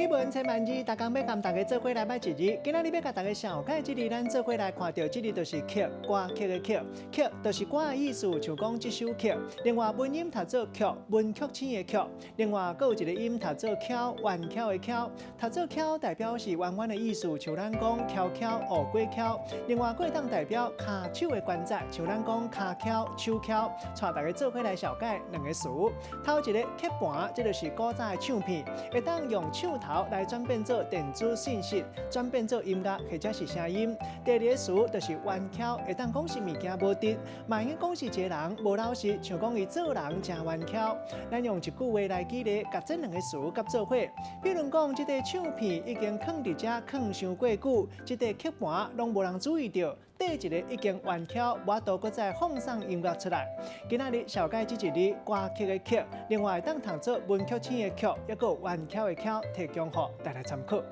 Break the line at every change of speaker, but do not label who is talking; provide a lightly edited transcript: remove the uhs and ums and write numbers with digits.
語文千萬字，逐工欲共大家做伙來捌一字。今仔日欲共大家紹介這字，咱做伙來看著這字就是曲，歌曲的曲，曲就是歌的意思，像講這首曲。另外文音讀做曲，文曲星的曲。另外閣有一個音讀做蹺，圓蹺的蹺，讀做蹺代表是彎彎的意思，像咱講蹺蹺烏粿蹺。另外閣會當代表跤手的關節，像咱講跤蹺、手蹺。帶大家做伙來紹介兩个詞。頭一个曲盤，這就是古早的唱片，會當用唱頭來轉變做電子信息，轉變做音樂或者是聲音。第二个詞就是圓蹺，會當講是物件無直，嘛會用講是一个人無老實，像講伊做人誠圓蹺。咱用一句話來舉例，共這兩个詞佮做伙。比如講，這塊唱片已經囥佇遮囥傷過久，這塊曲盤攏無人注意著。底一个已經圓蹺，無法度閣再放送音樂出來。今仔日紹介這一字歌曲的曲，另外當讀做文曲星的曲，抑閣有圓蹺的蹺，提供予大家參考。